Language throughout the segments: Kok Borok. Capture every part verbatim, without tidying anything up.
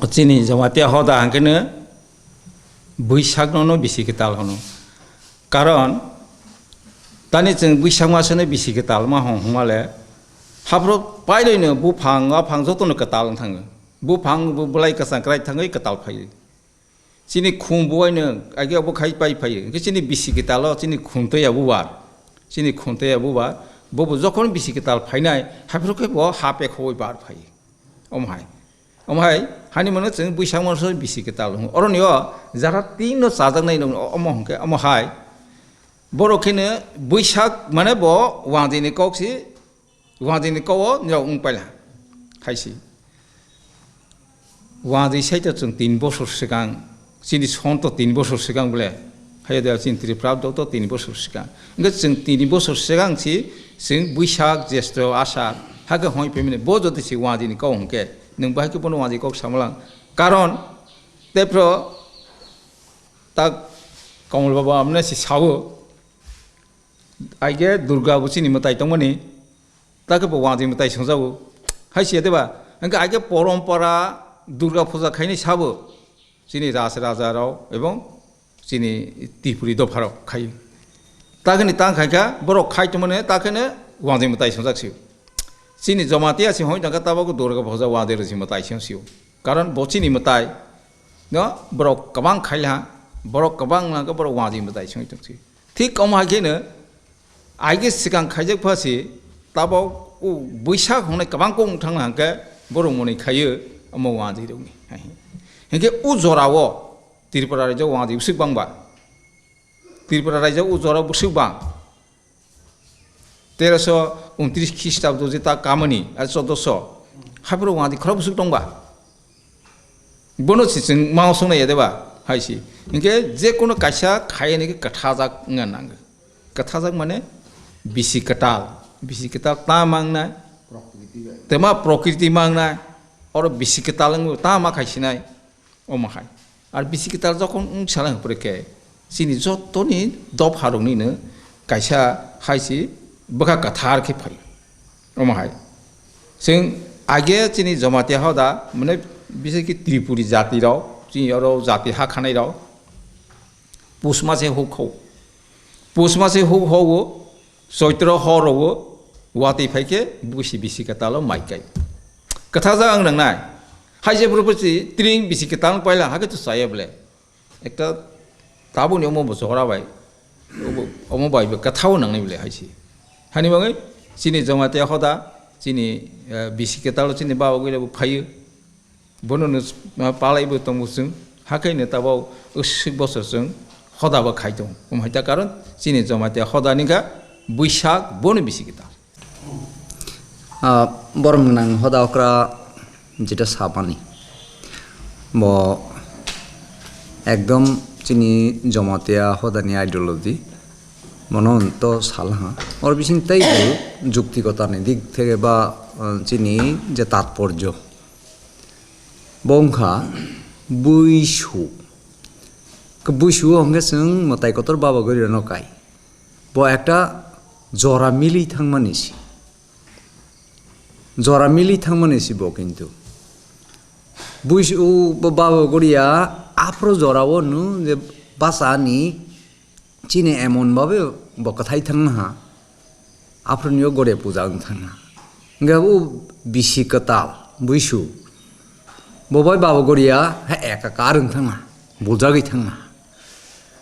Chini Jamatia hoda hwnkhe no Bwsakno no bisi kwtal hwno. Karon tani chwng Bwsak masano bisi kwtal ma hwn hwnmale, haphro pairwino buphang, aphang jotono kwtal wng thango. Buphang, bu-, bwlai kwchang kwrai thangwi kwtal phaio. Chini khum buwaino age obo khai pai phaio. Hwnkhe chini bisi kwtalo chini khum toya bubar. Chini khum toya bubar. Bobo jokhon bisi kwtal phainai, haphro khe bo ha pekhogwi bar phaio. Omo hai. Omo hai, hani mano chwng Bwsak maso bisi kwtal hwngo. Oroni o jara tinno chajaknai nung omo hwnkhe, omo hai. Borok kheno Bwsak mane bo wanjini kok si, wanjini kok o nirok wng paila. Hai si. Wanjwi saito chwng tin bosor swkang, chini sonto tin bosor swkang bole, hayo de chini Tripura doto tin bosor swkang. Hwnkhe chwng tin bosor swkang si, chwng Bwsak, Jesto, Asar, hakhe hoi phaimani, bo jodi si wanjwini kok hwnkhe, nwng bahai khe bono wanjwi kok samwlang. Karon, tephro, tak Kamal Baba amne si sao, aige Durga bo chini mwtai tongmani, Takhe bo wanjwi mwtai songjago. Hai siya deba? Hwnkhe aige porompora Durga puja khainai sabo. Chini ras raja rao ebong chini Tripuri dopha rao khai. Takheni tang khaikha borok khai tongmani takhene wanjwi mwtai songjak sio. Chini Jamatia si hoi tangkha tabok Durga puja wanjwi rwsi mwtai song sio. Karon bo chini mwtai no borok kwbang khailha, borok kwbang nangkhe borok wanjwi mwtai song tong sio. Thik omo hai kheno, aige swkang khaijak pha se, tabok o Bwsak hwnwi kwbang kok wng thangna hwnkhe, borok mwnwi khaiyo, omo wanjwi rokni. Hinkhe o jorao Tripura rajyo wanjwi bwswk bangba. Tripura rajyo o jorao bwswk bang. Teroso untris Khristabdo je ta kamani, ar choddoso. Haphro wanjwi khorok bwswk tongba. Bono si chwng ma songna ya deba, hai si. Hinkhe je kono kaisa khaya niki kwthajak wngna nango. Kwthajak mane bisi kwtal, bisi kwtal ta mangnai, tema prokriti mangnai, oro bisi kwtal wngbo ta ma khaisinai, omo hai. Ar bisi kwtal jokhon wng sala hwnkhe, chini jotoni dopharoknino kaisa hai si bwkha kwthar khe phai. Omo hai. Chwng age chini Jamatia hoda, mane, biseki Tripuri jati rok, chini oro jati ha khanai rok, Pus mase huk hau. Pus mase huk hau, Choitro hor rok, watwi phai khe busi bisi kwtalo mai kai. Kwtha ja ang nangnai. Hai je bro busi tring bisi kwtal paila, hake tu saya ble. Ekta tabuni omo bo chokra bai, obo, omo bai bo kwthao nangnai bole hai se. Hani bagwi chini Jamatia hoda, chini, eh, bisi kwtalo chini baba gwila bo phaio. Bono no, ah, palai bo tongo chwng. Hakaino tabok uswk bosor chwng hoda bo khai tongo. Omo hai ta karon chini Jamatia hoda ni ga Bwsak bono bisi kwtal. Ah, borom gwnang hoda okra jeta samani. Bo ekdom chini Jamatia hodani ideology. Bono to salha. Or bising tei bo juktikota ni dik theke ba, ah, chini je tatporjo. Bo wngkha buisu. Ke buisu hwnkhe chwng mwtai kotor baba gori rano kai. Bo ekta jora mili thangmani si. Jora mili thangmani si bo kintu. Buisu bo baba goriya aphro jora o nu je basa ni chini emon babe bo kwthai thangna ha. Aphro ni o goriya puja wng thangna. Hingke o bisi kwtal, buisu. Bo bai baba goriya, ha ekakar wng thangna. Buljagwi thangna.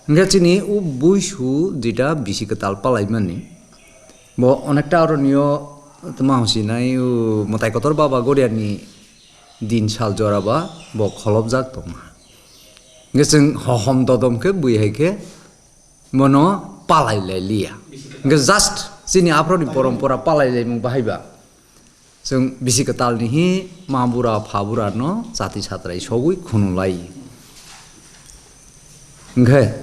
Hingke chini o buisu jeta bisi kwtal palaimani, bo onekta aro nio tma hwnsinai o mwtai kotor baba goriani din sal jora ba bo kholopjak tongma. Hingke chwng hohom dodom khe bui hai khe bono palai lai liya. Hingke just chini aphro ni porompora palai laimung bahai ba. Chwng bisi kwtal ni hi ma bura pha bura no chati satrai sogwi khunu lai. Hingkhe,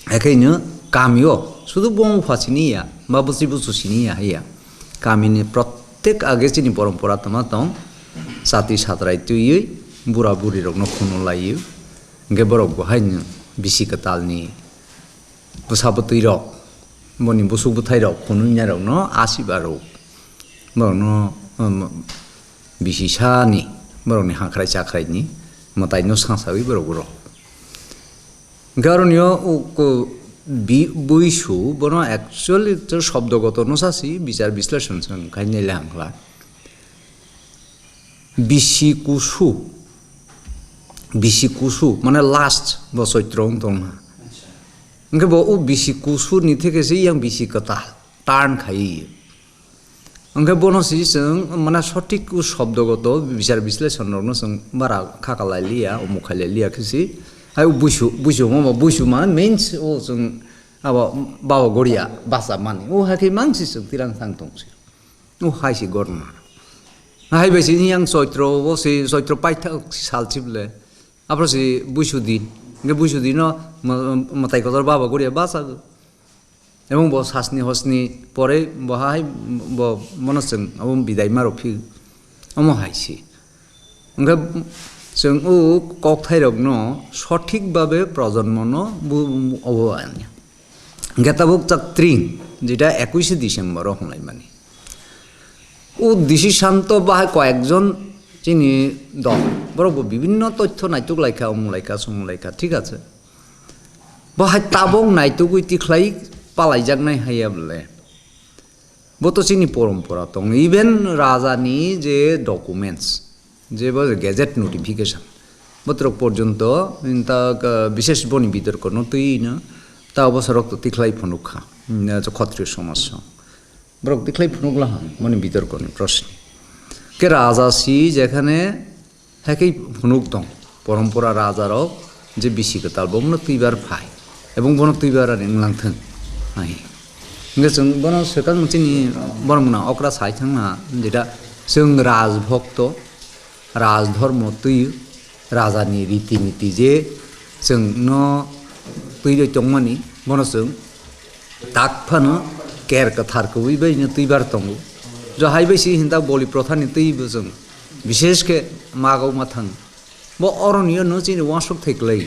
hakhe no kami o sudu bong pha sini ya, ba busi busu sini ya, ya. Kami ni protek age chini porompora tama tong, chati satrai twiwi bura buri rok no khunu lai. Hingkhe borok bo hai no bisi kwtal ni bwsa bwtwi rok, boni busuk bwthai rok, phunuknai rok no asiba rw. Borok no, um, Bisi sani borokni hangkhrai chakhraini mwtaino sangsawi borok rw. Hwnkhe aroni o uk-, bi-, buisu bono actually to shobdogoto no sasi bichar bisleshon se wngkha nai le hangkla. Bisi kusu, bisi kusu mane last bo choitro wng tongkha. Hwnkhe bo o bisi kusu ni theke se yang bisi kwtal turn khai. Hwnkhe bono si chwng, mane, sothik o shobdogoto bichar bisleshon rokno chwng bara kha kha lai liya, umuk khai lai liya khe si. Hai o buisu, buisu ma, buisu ma means o chwng abo Baba Goria bacha mani. O hai khe mang si chwng tirang thang tong si. O hai si gorna. Hai bai si yang choitro, o si choitro paithak sal si bole. Aphro si buisu din. Hwnkhe buisu dino mw-, mwtai kotor Baba Goria bacha. Ebong bo sasni hosni pore bo hai bo mono chwng abo bidai ma rw phi omo hai se. Hwnkhe chwng o kokthairokno sothik babe projonmono bu-, obo ani. Hwnkhe tabuk chak tring, jeta ekuishe December o hwnlaimani. O decision to bahai koyekjon chini dol, borok bo bibinno tothyo naituk laikha, omung laikha, somung laikha, thik ache. Bo hai tabok naitugwi tikhlai palaijaknai haiya bole. Bo to chini porompora tong. Even rajani je documents, je bo gazette notification, botrok porjonto inta, ah, bishesh boni bitorko no twi no ta bosarok to tikhlai phunuk kha. Hmm, je khotriyo somaj song. Borok tikhlai phunuk laham, boni bitorko ni proshni. Ke raja si jekhane Hai khe phunuk tong, porompora rajarok je bisi kwtal bono twibar phai, ebong bono twibar ani wnglang thung. Hai. Hwnkhe chwng bono swkang chini borok mwnang okra sai thangna, jeta chwng rajbhokto, rajdhormo twi, rajani riti niti je chwngno twiwi tongmani, bono chwng tak phano ker kwthar kwbwi baino twibar tongo. Jo hai bai si hinta boli prothani twibo chwng, bishesh khe magok mathang. Bo oroni no chini uansuk thai kwlai.